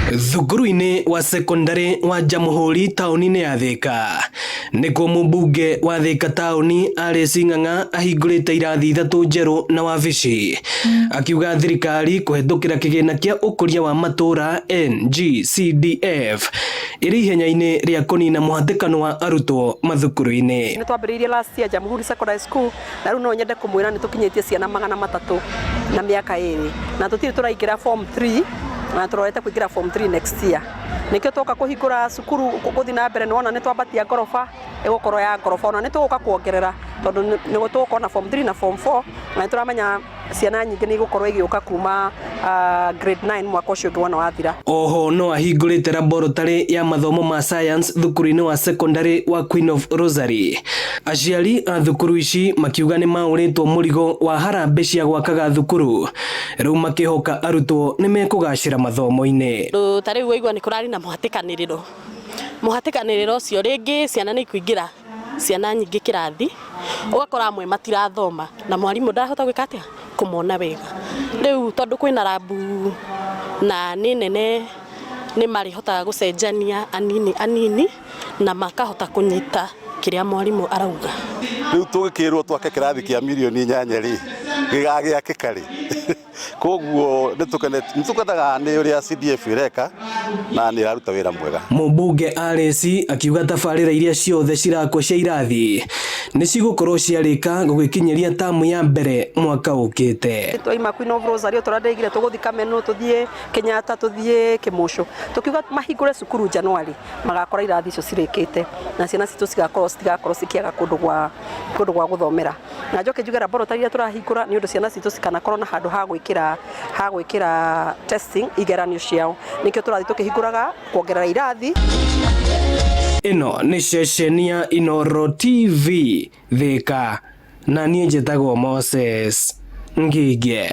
Thukuru-inĩ wa sekondari wa Jamhuri taũni-inĩ ya Thika nĩkuo mũmbunge wa Thika taũni Alice Ng'ang'a ahingũrĩte irathi ithatũ njerũ na wabici akiuga thirikari kũhetũkĩra kĩgĩna kĩa ũkũria wa matũũra NGCDF ĩrĩ ihenya-inĩ rĩa kũnina mũhatĩkano wa arutwo mathukuru-inĩ. Nĩ twambĩrĩirie last year Jamhuri Secondary School, na rĩu no nyende kũmwĩra nĩ tũkinyĩtie ciana 300 na mĩaka 2, na tũtirĩ tũraingĩra form 3, na tũrorete kũingĩra form 3 next year. Nĩkĩo twoka kũhingũra cukuru gũthiĩ na mbere. Nĩwona nĩ twambatia ngoroba, ĩgũkorwo ya ngoroba, ona nĩ tũgũka kuongerera tondũ nĩ tũgũkorwo na form 3 na form 4, na nĩ tũramenya ciana nyingĩ nĩ igũkorwo igĩũka kuma grade 9 mwaka ũcio ũngĩ wona wathira. Oho no ahingũrĩte laboratory ya mathomo ma science thukuru-inĩ wa secondary wa Queen of Rosary. Aciari a thukuru ici makiuga nĩ maũrĩtwo mũrigo wa harambee cia gwakaga thukuru, rĩu makĩhoka arutwo nĩ mekũgacĩra mathomo-inĩ. Ta rĩu waigua nĩ kũrarĩ na mũhatĩkanĩrĩro, mũhatĩkanĩrĩro ũcio rĩngĩ ciana nĩ ikuingĩra ciana nyingĩ kĩrathi, ũgakora amwe matirathoma na mwarimũ ndarahota gwĩka atĩa, kũmona wega. Rĩu tondũ kwĩna lab na nĩ nene, nĩ marĩhotaga gũcenjania anini anini na makahota kũnyita kĩrĩa mwarimũ arauga. Rĩu tũgĩkĩrwo twake kĩrathi kĩa mirioni 8 rĩ, gĩgagĩakĩka rĩ? Koguo nĩ tũkenaga nĩ ũrĩa CDF ĩreka na nĩ ĩraruta wĩra mwega. Mũmbunge Alice akiuga tabarĩra iria ciothe cirakwo cia irathi nĩ cigũkorwo ciarĩka gũgĩkinyĩria tamu ya mbere mwaka ũkĩte. Twaima Queen of Rosary, tũrĩa ndĩigire tũgũthiĩ Kameno, tũthiĩ Kenyatta, tũthiĩ Kĩmũcũ, tũkiuga mahingũre cukuru January, magakora irathi icio cirĩkĩte na ciana citũ cigakorwo citigakorwo cikĩaga kũndũ gwa gũthomera. Na njoke njuge laboratory iria tũrahingũra nĩ ũndũ ciana citũ cikanakorwo na handũ ha gwĩkĩra testing, igeranio ciao. Nĩkĩo tũrathiĩ tũkĩhingũraga kuongerera irathi. Ĩno nĩ ceceni ya Inooro TV Thika, na niĩ njĩtagwo Moses Ngige.